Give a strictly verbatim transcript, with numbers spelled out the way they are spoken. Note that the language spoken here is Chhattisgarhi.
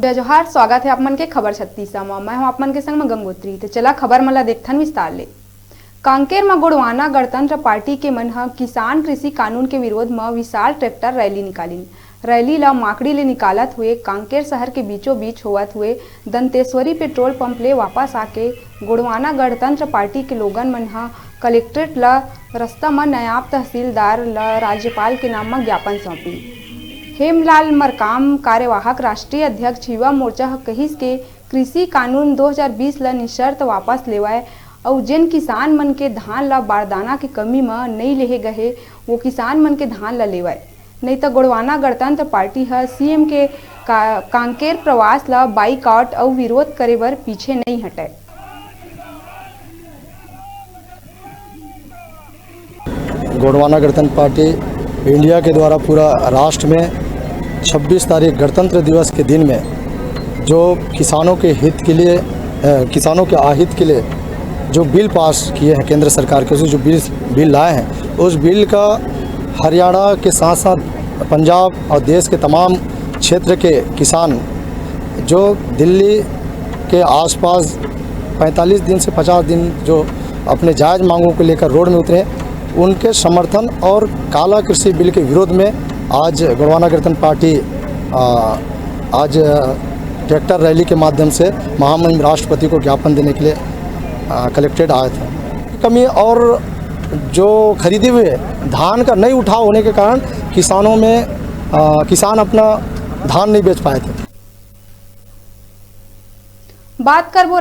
जय जोहार, स्वागत हे आप मन के खबर छत्तीसा म। मैं हूं आप मन के संग म गंगोत्री। त चला खबर मन ला देखथन विस्तार ले। कांकेर म गोंडवाना गणतंत्र पार्टी के मन ह किसान कृषि कानून के विरोध म विशाल ट्रैक्टर रैली निकालिन। रैली ला माकड़ी ले निकालत हुए कांकेर शहर के बीचों बीच होवत हुए दंतेश्वरी पेट्रोल पंप ले वापस आके गोंडवाना गणतंत्र पार्टी के लोगन मन ह कलेक्ट्रेट ला रस्ता म नायब तहसीलदार ला राज्यपाल के नाम म ज्ञापन सौंपी। हेमलाल मरकाम, कार्यवाहक राष्ट्रीय अध्यक्ष युवा मोर्चा ह कहिस के कृषि कानून दो हज़ार बीस ल निशर्त वापस लेवय अउ जेन किसान मन के धान ल बारदाना के कमी म नइ लेहे गए हे, वो किसान मन के धान ल लेवय, नइ त गोंडवाना गणतंत्र पार्टी ह सीएम के का-, कांकेर प्रवास ल बाइकआउट अउ विरोध करे बर पीछे नइ हटय। गोंडवाना गणतंत्र पार्टी इंडिया के द्वारा पूरा राष्ट्र में छब्बीस तारीख गणतंत्र दिवस के दिन में जो किसानों के हित के लिए, अ, किसानों के अहित के लिए जो बिल पास किए हैं केंद्र सरकार के, जो बिल, बिल लाए हैं, उस बिल का हरियाणा के साथ साथ पंजाब और देश के तमाम क्षेत्र के किसान जो दिल्ली के आसपास पैंतालीस दिन से पचास दिन जो अपने जायज मांगों को लेकर रोड में उतरे, उनके समर्थन और काला कृषि बिल के विरोध में आज गोंडवाना गणतंत्र पार्टी, आ, आज ट्रैक्टर रैली के माध्यम से महामहिम राष्ट्रपति को ज्ञापन देने के लिए, आ, कलेक्ट्रेट आया था। कमी और जो खरीदे हुए धान का नहीं उठाव होने के कारण किसानों में, आ, किसान अपना धान नहीं बेच पाए थे। बात करबो